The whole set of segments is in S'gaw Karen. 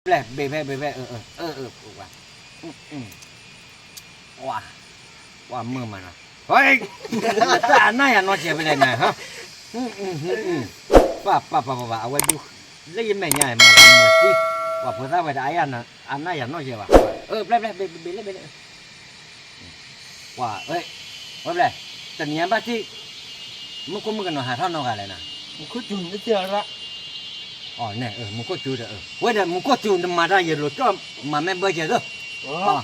ဘျဲၣ်ဘ့ၣ်ဖဲဘ့ၣ်ဖဲ, အၢ, အၢ, ပှၤ, ပှၤမုာ်မးနီၤ, ဟဲ, တၢ်အနၢ်ယၤနီတစဲးဖဲလဲၣ်နၤ, ပၢ်ပၢ်ပၢ်ပၢ်, အဝဲဒုး, လၢယမဲာ်ညါမၤမၤသံ, ပှၤဖိသၣ်ဝဲတအါယၤ, အနၢ်ယၤနီတစဲးဘၣ်, အၢ ဘျဲၣ်ဘျဲၣ်ဘ့ၣ်ဘ့ၣ်လၢဘ့ၣ်လၢ ပှၤ, ဝဲဘျဲၣ်, တနံၤအံၤဘၣ်ထံၣ်, မူခိၣ်မုၣ်ကနီၤဟးထီၣ်နီတဂၤလဲၣ်နၤ, မူခိၣ်စူၤ, အၢ, မူခိၣ်စူၤဒီး, ဝဲဒီး မူခိၣ်စူၤ နမၤတၢ်ယလိၤကၠီၣ်, မၤမဲာ်ဘၢကဲသိး,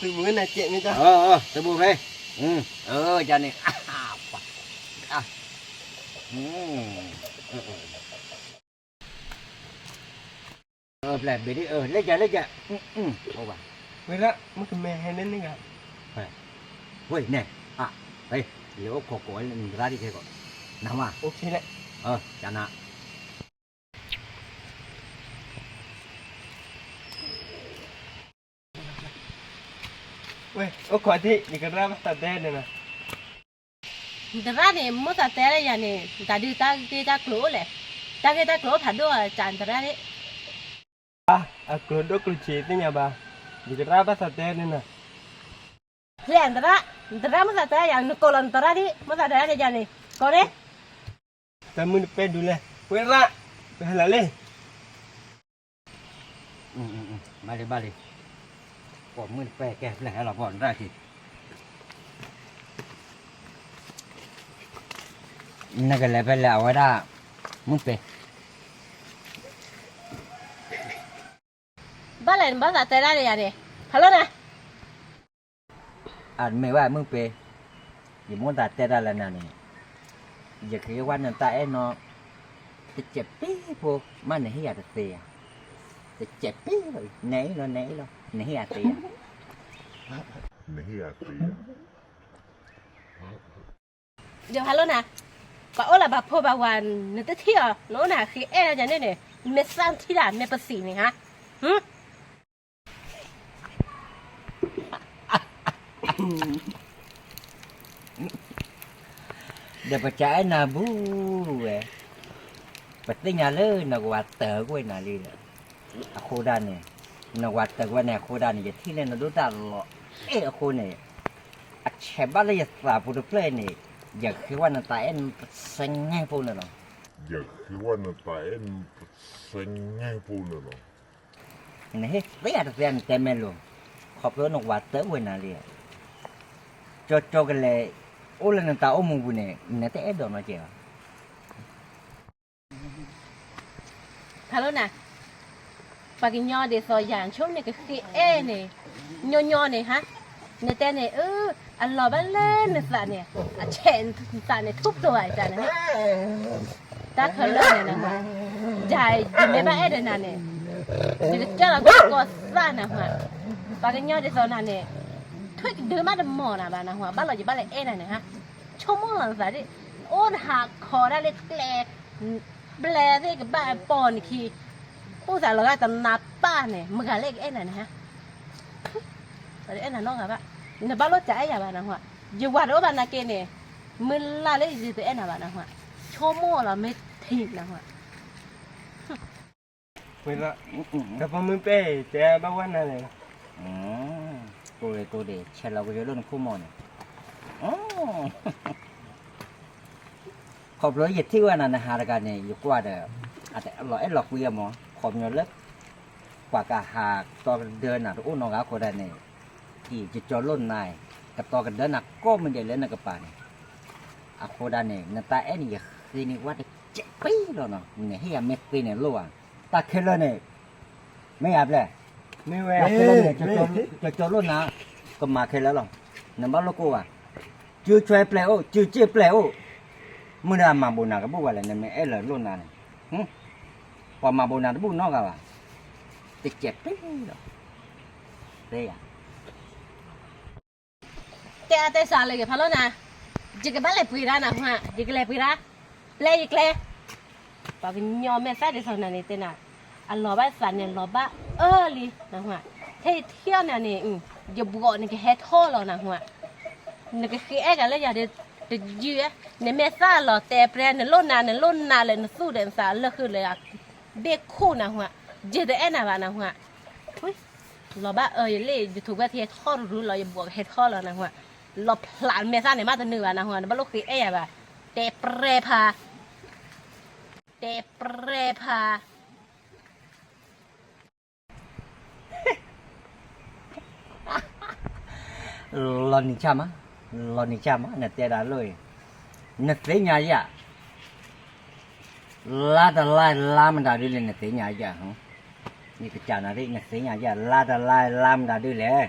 သုးမုၢ်နၤကဲးမ့ၢ်တၢ်, သုးဘူးဖဲ, အၢ ယၤန့ၣ်, ဘျဲၣ်ဘ့ၣ်ဒ်အၢ လဲၤကဲးလဲၤကဲး, အိၣ်ဘၣ်, ဝဲဒၣ် မုၣ်ကမဲဟဲန့ၣ်န့ၣ်ဂၤ, ဝဲန့ၣ်, လဲၤအိၣ်ခိးကိးဝဲနသရၣ်ဒ်ခဲကီး, နမါ, လဲၣ်, ကနၤ ဝဲ အိၣ်ခိးထံၣ် ယကရၢ်ဘၣ်သးတဲန့ၣ်လီၤ, နသရၣ်န့ၣ် မိၣ်သးတဲလၢယၤန့ၣ် တၢ်ဒုးတၢ်ဂ့ၢ်တၢ်ကျိၤအိၣ်လဲၣ်, တၢ်ဂ့ၢ်တၢ်ကျိၤအိၣ်ဖးဒိၣ်အီၤ ကနၤသရၣ်န့ၣ်, အကျိၤဒိၣ်ကျိၤဆံးသ့ၣ်ညါဘၣ်, ယကရၢ်ဘၣ်သးတဲန့ၣ်လီၤ, လဲၣ်နသရၣ်, နသရၣ်မိၣ်သးတဲယၤ နကိးလီၤနသရၣ်ဒ် မိၣ်သးတဲန့ၣ်ယၤန့ၣ်, ကိးန့ၣ် တၢ်မုၢ်တပဲဒုးလဲၣ်, ဝဲရၣ်, ပဟဲလီၤလံ, ဘၣ်လံဘၣ်လံ, ကိးမုၢ်တပဲကဲဖျဲၣ်ဟဲလီၤပှီၢ်နတၢ်ခံ, နကလဲၤဖဲလဲၣ်အဝဲဒၣ်, မုၢ်ပဲ ဘၣ်လဲၣ်နဘၣ်သးတဲဒၣ်ဒီးယၤန့ၣ်, ဖးလီၤနၤ, အမ့ၢ်ဝဲမုၢ်ပဲ, ယမိၣ်သးတဲဒၣ်လၢနၤန့ၣ်, ယကဟ့ၣ်ဝဲနတၢ်အဲၣ်နီၤ, တစဲးပ့ဖိ, မ့ၢ်နဟ့ၣ်ယၤတသ့ဧါ, တစဲးပ့လီၤ, နဲအံၤလီၤ နဲအံၤလီၤ နဟ့ၣ်ယၤသ့ဧါ, နဟ့ၣ်ယၤသ့ဧါ ဒီးဖးလီၤနၤ, ပှၤအိၣ်လၢပှၤဖိပှၤဝၤ, နတထံၣ်အီၤ နအိၣ်နၤဃ့အဲၣ်လီၤယၤန့ၣ်န့ၣ်, မ့ၢ်သၣ်ထံၣ်တၢ် မ့ၢ်ပသံးန့ၣ်ဧါ, ဒီးပကအဲၣ်နၤဘူးဝဲ, ပသ့ၣ်ညါလၢနကဝၤတၢၢ်ကွံာ်နၤလံဒီး, အဃိဒၣ်န့ၣ်, နကဝၤတၢၢ်ကွံာ်န့ၣ်အဃိဒၣ်န့ၣ် ယထံၣ်လၢနဒိၣ်တၢ်လီၤအဲၣ်အဃိန့ၣ်, အဆဲးဘၣ်လၢယသးပူၤတဖျၢၣ်အံၤန့ၣ်, ယဃ့ဝဲနတၢ်အဲၣ်နတသ့ညါဖိန့ၣ်လီၤ, ယဃ့ဝဲနတၢ်အဲၣ်နတသ့ညါဖိန့ၣ်လီၤ, နဟ့ၣ်သ့ဧါတသ့ဧါ နတဲမ့ၢ်လိၤ, ခီဖျိနကဝၤတၢၢ်ကွံာ်နၤလံ, ကၠီကၠီကလဲၤ, အိၣ်လၢနတၢ်အိၣ်မူပူၤန့ၣ် နတအဲၣ်ဒိးနီတစဲးဘၣ် ဖးလီၤနၤ, ပှၤကညီဒ်သိးယၤဆိကမိၣ်န့ၣ်ကဃ့အဲၣ်န့ၣ်, ညီညီန့ၣ်ဟါ, နတဲန့ၣ်, အလီၤဘၣ်လၢနသးန့ၣ်, အဆဲးနသးန့ၣ်ထူၣ်ဖျိဘၣ်တၢ်န့ၣ်, တၢ်ခဲလၢာ်န့ၣ်နဟါ, ယၤယမ့ၢ်ဘၣ်အဲၣ်ဒီးနၤန့ၣ်, ယကစၢ်လီၤကီၢ်သၣ်နဟါ, ပှၤကညီဒ်သိးနၤန့ၣ်, ထွဲကဒုမးတမီၢ်နၤဘၣ်နဟါ, ဘၣ်လီၤယဘၣ်လဲၤအဲၣ်နၤန့ၣ်ဟါ, ဆိကမိၣ်လီၤနသးဒ်, အိၣ်နဟးခိးဒၣ်လၢကျဲ ဘျဲသ့ၣ်ကဘၣ်ပိာ်နခံ, အိၣ်သးလီၤဂာ်တနၤပၢ်န့ၣ် မုၢ်ဂၤလၢကအဲၣ်နၤန့ၣ်ဟါ, အဲၣ်နၤနီတဂၤဘၣ်, နဘၣ်လိၣ်တၢ်အဲၣ်ယၤဘၣ်နဟါ, ယဝၤတအိၣ်ဘၣ်နာ်က့န့ၣ်, မုၢ်လၢ်လၢယတအဲၣ်နၤဘၣ်နဟါ, ဆိကမိၣ်လီၤမ့ၢ်ထံၣ်နဟါ ဝဲဒၣ်, ဒီးပှၤမုၢ်ပဲၢ်တဲဘၣ်ဝဲနၤလဲၣ်, ကိးဂ့ၤကိးဂ့ၤ ဆဲးလီၤကယိလၢနခိၣ်မီၢ်န့ၣ်, ခီဖျိယထံၣ်ဝဲနၤနဟးတဂၤန့ၣ် ယကွၢ်ဒီး, အလီၤအဲၣ်လီၤကွံအမီၢ် ခီပညီလၢ, ပှၤကဟးကတီၤကဒၢနၤတအိၣ်နီတဂၤအဃိဒၣ်န့ၣ်, အံၤ ယကၠီလိၣ်နၤ, ကတီၤကဒၢနၤကိးမံၤဒဲးလၢနကပၤန့ၣ်, အဃိဒၣ်န့ၣ် နတၢ်အဲၣ်န့ၣ် ယဃ့န့ၢ်ဝဲတစဲးပ့လီၤနီၤ, နဟ့ၣ်ယၤမ့ၢ်သ့န့ၣ်လိၣ်ဧါ, တၢ်ခဲလၢာ်န့ၣ်, မ့ၢ်ယၤဘျဲၣ်, တၢ်ခဲလၢာ်န့ၣ်, ကၠီလိၣ်နၤ, ကမၤခဲလၢာ်လီၤ, နဘၣ်လိၣ်ကိၢ်ဘၣ်, စုဆွဲပျဲၢ်အိၣ် စုစ့ၣ်ပျဲၢ်အိၣ်, မုၢ်ဒီးအမၤဘိးနၤကဘူၣ်ဘၣ်လဲၣ် နမ့ၢ်အဲၣ်လၢလိၣ်နၤန့ၣ်, ပှၤမၤဘိးနၤတဘူၣ်နီတဂၤဘၣ်, တစဲးပ့လီၤ, တဲယၤ တဲအါတဲစှၤလၢယဖးလီၤနၤ, ယကဘၣ်လဲၤပှ့ၤဒၣ်နဟါ, ယကလဲၤပှ့ၤဒၣ်, ပျဲယကျဲ, ပှၤကညီမဲာ်သၣ်ဒ်သိးနၤန့ၣ်တဲနၤ, အလီၤဘၣ်သးန့ၣ်လီၤဘၣ်အၢလံနဟါ, ထဲယထံၣ်အီၤနၤန့ၣ်, ယဘှီးန့ၣ်ကဟဲထီၣ်လီၤနဟါ, နကဃ့အဲၣ်ကလၢယၤဒီးတယုၢ်, နမဲာ်သၣ်လီၤတဲပြဲ နလိၣ်နၤ နလိၣ်နၤလၢနသူၣ်ဒီးနသးလၢဃုာ်လၢယၤ, ဘ့ၣ်ခိၣ်နဟါ, ယတအဲၣ်နၤဘၣ်နဟါ, လီၤဘၣ်အၢယလ့ၣ် ယထိၣ်ကွဲထံဟဲထီၣ်တရူးလီၤ ယဘှီကဟဲထီၣ်လီၤနၢ်ဟူဧါ, လီၤဖျးမဲာ်သၣ်န့ၣ် မ့ၢ်တနုာ်ဘၣ်နၢ်ဟူဧါ, နဘၣ်လိၣ်ဃ့အဲၣ်ယၤဘၣ်, တဲပြဲဖး, တဲပြဲဖး လီၤနံၤဆၣ်မး, လီၤနံၤဆၣ်မး နတဲဒၣ်လိၣ်အံၤ, နသ့ၣ်ညါယၤ, လါတလါလါမတၤဒုလဲၣ် နသ့ၣ်ညါယၤ, ယကစၢ်နၤသ့ၣ် နသ့ၣ်ညါယၤ လါတလါလါမတၤဒုလဲၣ်,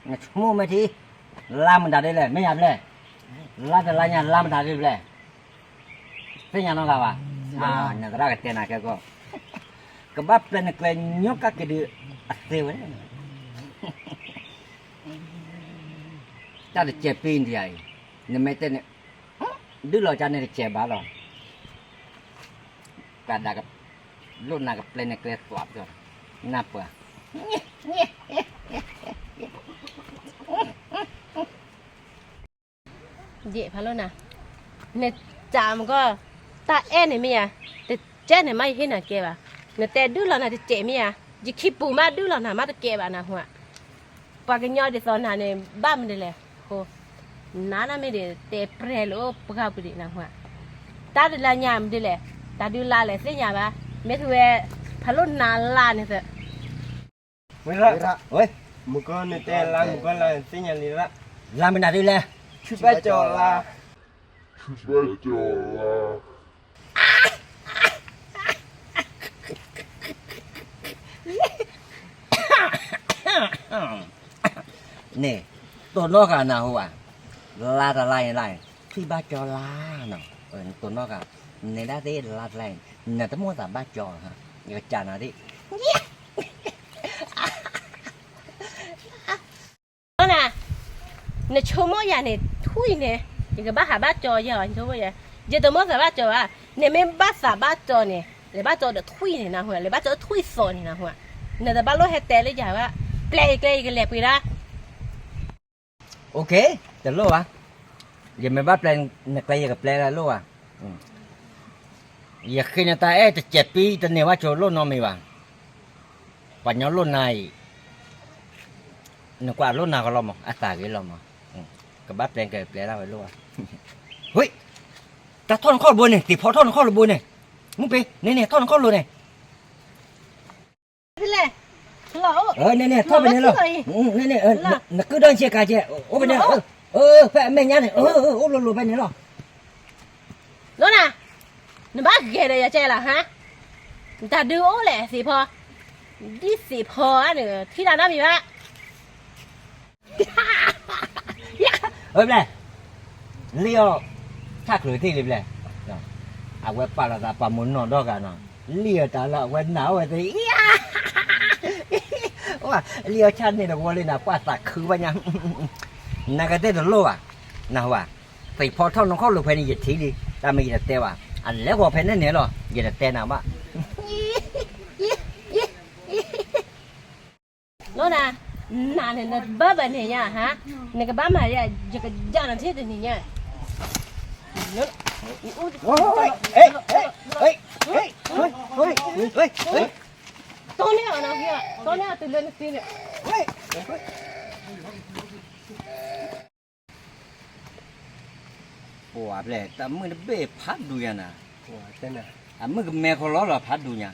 နဆိကမိၣ်မ့ၢ်ထံ, လါမတၤဒုလဲၣ် မ့ၢ်ယၤဘျဲၣ်, လါတလါညါလါမတၤဒုဘျဲၣ် သ့ၣ်ညါနီတဂၤဘၣ်, နသရၣ်ကတဲနၤကဲကီၢ်, ကဘၣ်ပျဲနကျဲညီကၣ်က့ၤဒုးအသ့ဝဲ, တၢ်တစဲးပ့ၤဒံးယၤအံၤ, နမ့ၢ်တဲန့ၣ်, ဒုးလီၤကၢ်န့ၣ်တစဲးဘၣ်လီၤ, ကဒၣ်, လိၣ်နၤကပျဲနကျဲသွး, နၢ်ပှၤ ယဲၢ်ဖးလိၣ်နၤ, နစၢ်မကီၢ်, တၢ်အဲၣ်န့ၣ်မ့ၢ်ယၤ, တကဲန့ၣ်မ့ၢ်ယဟ့ၣ်နၤကဲဘၣ်, နတဲဒုးလီၤနၤတကဲမ့ၢ်ယၤ, ယခံပူၤမ့ၢ်ဒုးလီၤနၤမ့ၢ်တကဲဘၣ်နၢ်ဟူဧါ, ပှၤကညီဒ်သိးနၤန့ၣ် ဘၣ်မနုၤလဲၣ်, နၤနမ့ၢ်ဒ်တဲပြဲလၢပှၢ်ပူၤဒံးနၢ်ဟူဧါ, တၢ်တလါညါမနုၤလဲၣ်, တၢ်ဒုးလါလဲၣ်သ့ၣ်ညါဘၣ်, မ့ၢ်ထူဝဲ, ဖးလိၣ်နၤလါန့ၣ်သၢ ဝဲရၣ်, မုၢ်ကီၢ်နတဲလါ မုၢ်ကီၢ်လါသ့ၣ်ညါလံရၣ်, လါမနုၤဒ်လဲၣ်, ထူၣ်ဘၣ်ကၠီၤလါ, ထူၣ်ဘၣ်ကၠီၤလါ, န့ၣ်, တိၢ်နီၣ်ဃာ်နၢ်ဟူဧါ, လါတလါအံၤလါ, ထူၣ်ဘၣ်ကၠီၤလါနီၤ, တိၢ်နီၣ်ဃာ်, နဒၣ်သ့ၣ်လါတလါအံၤ, နတမိၣ်သးဘၣ်ကၠီၤ, ယကစၢ်နၤသ့ၣ် နဆိကမိၣ်ယၤန့ၣ် ထွံၣ်န့ၣ်, ယကဘၣ်ဟးဘၣ်ကၠီၤယဲၢ်အီၤ, ယဆိကမိၣ်ယဲၢ်, ယတမိၣ်သးဘၣ်ကၠီၤဘၣ်, နမ့ၢ်ဘၣ်သးဘၣ်ကၠီၤန့ၣ်, လဲၤဘၣ်ကၠီၤဒီးထွံၣ်န့ၣ်နၢ်ဟူ, လဲၤဘၣ်ကၠီၤထွံၣ်သိးန့ၣ်နၢ်ဟူ, နတဘၣ်လိၣ်ဟဲတဲလၢယၤဘၣ်, ပျဲယကျဲယကလဲၤပှ့ၤဒၣ် တလိၣ်ဘၣ်, ယမ့ၢ်ဘၣ်ပျဲနကျဲယကပျဲလၢလိၣ်ဘၣ်, ယဃ့နတၢ်အဲၣ်တစဲးပံတန့ၢ်ဘၣ်ကၠိလိၣ်နီတမံၤဘၣ်, ပှၤညီလိၣ်နၤအံၤ, နကွၢ်လိၣ်နၤကလီၤမး အသးဂ့ၤလီၤမး, ကဘၣ်ပျဲကပျဲဒၣ်ဝဲလိၣ်ဘၣ်, ဟ့, တၢ်ထီၣ်နခီၣ်တဘိန့ၣ် သ့ၣ်ဖီထီၣ်နခီၣ်တဘိန့ၣ်, မုၢ်ပ့ၤ, န့ၣ်န့ၣ် ထီၣ်နခီၣ်လိၤန့ၣ် ဖဲလဲၣ်, လီၤ, န့ၣ်န့ၣ် ထီၣ်ဖဲန့ၣ်လီၤ, န့ၣ်န့ၣ်, နကုၢ်ဒီးဆ့ကၤကဲ, အိၣ်ဖဲန့ၣ်, ဖဲအမဲာ်ညါန့ၣ်, အိၣ်လိၤလိၤဖဲန့ၣ်လီၤ, လီၤနၤ, နဘၣ်ဂဲၤဒီးယၤကဲလီၤဟါ, နတၢ်ဒုးအိၣ်လဲၣ် သ့ၣ်ဖီ, ဒ်သ့ၣ်ဖီဧါန့ၣ် ထံၣ်တၢ်နီတမံၤဘၣ် ဝဲဘျဲၣ်, လံၣ်အီၤ, ဆၣ်ချုးသ့ၣ်လံဘျဲၣ်, အဝဲပာ်လီၤသးပှၤမိၢ်နီၢ်ဒီဂၤနီၤ, လံၣ်အီၤတၢ်လၢအဝဲနာ်အီၤဝဲသ့ၣ်, လံၣ်အီၤဆၣ်န့ၣ်တဝီလံနၤ ပှၤသးခုဘၣ်ညါ, နကတဲတလိၣ်ဘၣ်, နဟူဧါ, သ့ၣ်ဖီထီၣ်နခီၣ်လိၤဖဲန့ၣ်ယထံၣ်လံ, တၢ်မ့ၢ်ယတတဲဘၣ်, အလဲၤဂီၤဖဲန့ၣ်န့ၣ်လီၤ ယတတဲနၤဘၣ် လီၤနၤ, နၤန့ၣ် နဘၣ်ဘၣ်န့ၣ်ညါဟါ, နကဘၣ်မၤယၤ ယကယၢ်နၤထံၣ်တနံၤညါ, တီန့ၢ်အီၤနၤ, တီန့ၢ်အီၤတုၤလၢနသံန့ၣ် ပှၤဘျဲၣ် တၢ်မုၣ်တဘ့ၣ်ဖးဒိၣ်ညါနၤ, အမုၣ်ကမဲခီလီၤလီၤဖးဒိၣ်ညါ,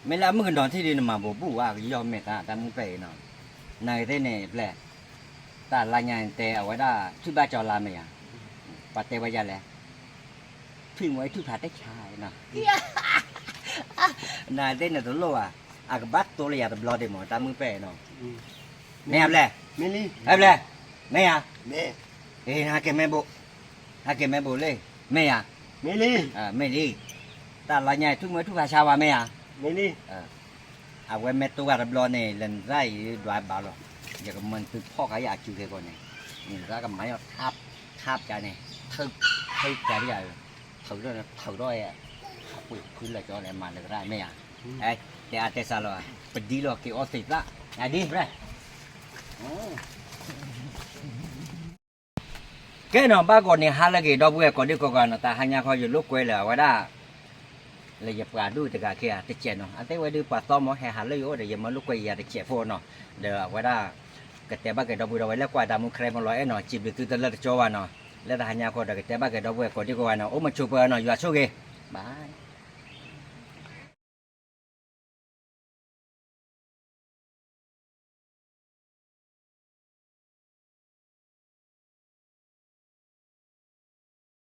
မ့ၢ်လၢအမုၣ်ကနီၤထံၣ်ဒုးနမၤဘိးဘူၣ်ဝဲ ကယီၢ်မဲာ်သး တၢ်မုၣ်ပဲၢ်အံၤနီၤ, နဂ့ၤသ့ၣ်န့ၣ်ဘျဲၣ်, တၢ်လါညါတဲအဝဲဒၣ် ထူၣ်ဘၣ်ကၠီၤလါမ့ၢ်ယၤ, ပှၤတဲဝဲယၤလဲၣ်, ထွံၣ်မ့ၢ်ထွံၣ်ဖးတဲဆါနီၤ, နဂ့ၤသ့ၣ်န့ၣ်တလိၣ်ဘၣ်, အကဘၣ်တိလၢယၤတဘျီဒံးမး တၢ်မုၣ်ပဲၢ်အံၤနီၤ, မ့ၢ်ယၤဘျဲၣ်, ဘျဲၣ်, မ့ၢ်ယၤ, ဟဲက့ၤမ့ၢ်ဘိး, ဟဲက့ၤမ့ၢ်ဘိးလံ, မ့ၢ်ယၤ, မ့ၢ်လံ, တၢ်လါညါထွံၣ်မ့ၢ်ထွံၣ်ဖးဆါဝဲမ့ၢ်ယၤ, မ့ၢ်လံ, အဝဲမ့ၢ်တိဂၤတဘျီန့ၣ် လဲၤနရၣ်အံၤဒွးဘၣ်လီၤ, ယကမၤနသုဖီၣ်ဃာ်ယၤအစုခဲကီၢ်န့ၣ်, နရၣ်ကမၤယီၤထါ, ထါပျါန့ၣ်, ထါပျါ, ထုးထီၣ်, ထုးထီၣ်, ဖုလၢကၠီလဲၣ် မၤလၢကရၣ်မ့ၢ်ယၤ, တဲအါတဲစှၤလီၤ, ပဒ်လီၤက့ၤအီသံးသၣ်, ဒ်, ကဲနီၤ ဘၣ်ဂီၤန့ၣ် ဟါလၢအဂ့ၤ ဒီပုၢ်ဝဲၢ်ကိးဒံကိးဂၤနီၤ, တဟါညါခီယလိာ်ကွဲလၢအဝဲဒၣ် လၢယပှၤဒူၣ်တဂၤခံဂၤတစဲးနီၤ, အသ့ၣ်ဝဲဒုးပှၤသီမ့ၢ်ဟဲဟးလၢယအိၣ်ဒီး ယမၢလိာ်ကွဲယၤတစဲးဖိနီၤ, ဒီးအဝဲဒၣ် ကတဲဘၣ်က့ၤဒီပုၢ်ဒီဝဲၢ်လၢကွၢ်တၢ်မူ ခရံာ်မလီၤအဲၣ်နီၤ, စံးဘျုးသုတလၢတကၠီဘၣ်နီၤ, လၢတဟါညါအဃိဒီးကတဲဘၣ်က့ၤဒီပုၢ်ဝဲၢ်ကိးဒံကိးဂၤနီၤ, အိၣ်မုာ်ဆိးပၢၤနီၤ, ယွၤဆိၣ်ဂ့ၤ, bye.